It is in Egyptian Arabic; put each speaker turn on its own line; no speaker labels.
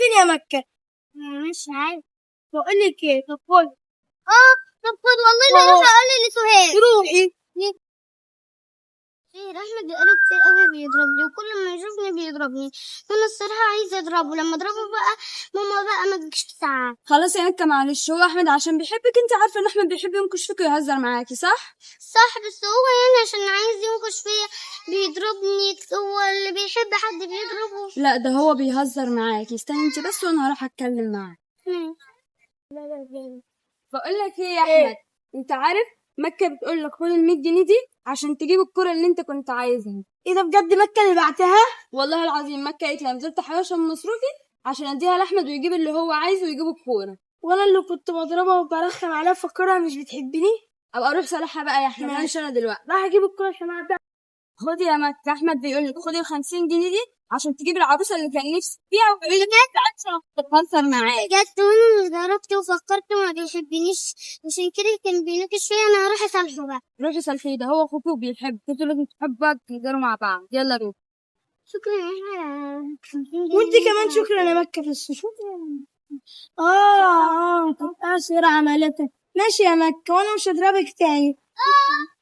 فين يا مكة؟
مش عارف.
بقول لك ايه، طب خد.
اه طب خد، والله لا اروح اقول لسهير.
روحي.
سهير، احمد بقاله كتير قوي بيضربني، وكل ما يشوفني بيضربني، وانا الصراحة عايزه اضربه. لما اضربه بقى ماما بقى ما تجيش تزعق.
خلاص يا مكة معلش، هو احمد عشان بيحبك، انت عارفه ان احمد بيحب ينكش فيك ويهزر معاكي صح؟
صح، بس هو يعني عشان عايز ينكش فيا بيضربني. هو اللي بيحب حد بيضربه؟
لا ده هو بيهزر معاكي. استني انت بس وانا هروح اتكلم معاه. بقول لك ايه يا احمد، انت عارف مكة بتقول لك خد ال 100 جنيه دي عشان تجيب الكرة اللي انت كنت عايزها.
ايه ده بجد؟ مكة اللي بعتها؟
والله العظيم مكة قالت لي نزلت احوشها من مصروفي عشان اديها لاحمد ويجيب اللي هو عايزه ويجيب الكورة.
وانا اللي كنت بضربها وبرخم عليها فكرها مش بتحبني.
ابقى اروح صالحها بقى يا احمد،
ماشي.
مش انا دلوقتي.
راح اجيب الكورة عشان اعدي.
خدي يا مكة، احمد بيقول لك خدي ال 50 جنيه دي عشان تجيب العروسة اللي كان نفسك فيها ويقول لك عشان تتهزر معاك.
بجد؟ وانا اللي ضربته وفكرت ما بيحبنيش عشان كده كان بينكش فيا. انا هروح اصالحه بقى.
روحي صالحيه، ده هو اخوك وبيحب، انتوا لازم تحبوا بعض تهزروا مع بعض. يلا روح.
شكرا يا احمد على 50 جنيه.
وانت كمان شكرا يا مكة. بس شكرا. طب اسر عملتك. ماشي يا مكة، وانا مش هضربك تاني.
آه.